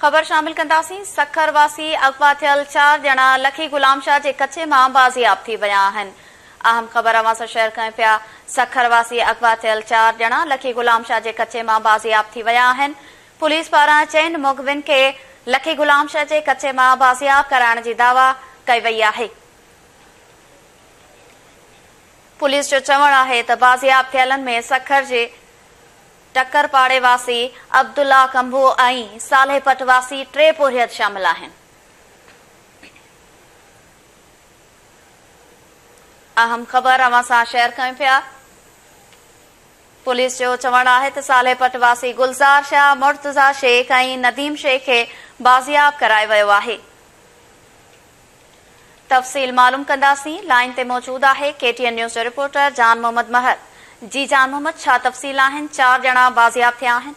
خبر شامل ڪنداسين، سکر واسي اغوا ٿيل چار ڄڻا لکي غلام شاهه جي ڪچي مان بازياب ٿي ويا آهن. اهم خبر اوهان سان شيئر ڪيون پيا، سکر واسي اغوا ٿيل چار ڄڻا لکي غلام شاهه جي ڪچي مان بازياب ٿي ويا آهن. پوليس پاران چئن مغوين کي لکي غلام شاهه جي ڪچي مان بازياب ڪرائڻ جي دعويٰ ڪئي وئي آهي. پوليس جو چوڻ آهي ته بازياب ٿيلن ۾ سکر جي ٽڪر پاڙي واسي عبدالله ڪنڀو ۽ صالح پٽ واسي ٽي پورهيت شامل آهن. اهم خبر اوهان سان شيئر ڪيون پيا. پوليس جو چوڻ آهي ته صالح پٽ واسي گلزار شاهه، مرتضيٰ شيخ ۽ نديم شيخ کي بازياب ڪرايو ويو آهي. تفصيل معلوم ڪنداسين لائين تي موجود آهي ڪي ٽي اين نيوز جو رپورٽر جان محمد مهر جي جان محمد ڇا تفصيل آهن چار ڄڻا بازياب ٿيا آهن.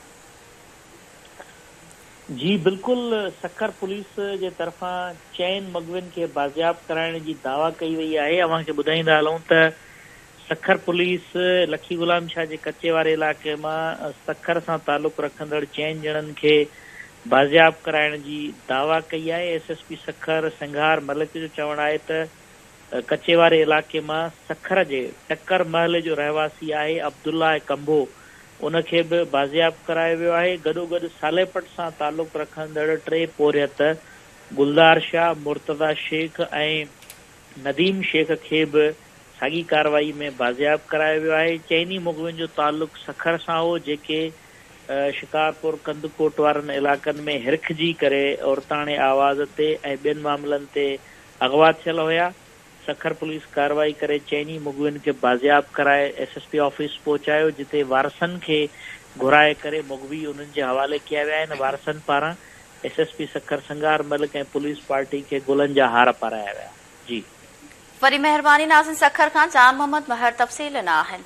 جي بلڪل سکر پوليس جي طرفان چئن مغوين کي بازياب ڪرائڻ جي دعويٰ ڪئي وئي آهي اوهان کي ٻڌائيندا هلون ته سکر پوليس لکي غلام شاهه جي ڪچي واري علائقي مان سکر سان تعلق رکندڙ چئن ڄڻن کي بازياب ڪرائڻ جي دعويٰ ڪئي آهي، S S P Sukkur Sanghar Malik جو چوڻ آهي ته ڪچي واري علائقي مان سکر جي ٽڪر محلي جو رهواسي آهي عبدالله ڪنڀو ان کي به بازياب ڪرايو ويو آهي، گڏوگڏ صالح پٽ سان تعلق رکندڙ ٽي پورهيت گلدار شاهه، مرتضيٰ شيخ ۽ نديم شيخ کي به ساڳي ڪارروائي ۾ بازياب ڪرايو ويو آهي. چئني مغوين جو تعلق سکر سان هو، جيڪي شڪارپور، ڪنڌڪوٽ وارن علائقن ۾ هرکجي ڪري عورتاڻي آواز تي ۽ ٻين معاملن تي اغوا ٿيل هيا. سکر پوليس ڪارروائي ڪري چئني مغوين کي بازياب ڪرائي ايس ايس پي آفيس پهچايو، جتي وارثن کي گهرائي ڪري مغوي انهن جي حوالي ڪيا ويا آهن. وارثن پاران S S P Sukkur Sanghar Malik ۽ police party کي گلن جا هار پارايا ويا. جي. وڏي مهرباني ناظرين سکر کان جان محمد مهر تفصيل ڏنا آهن.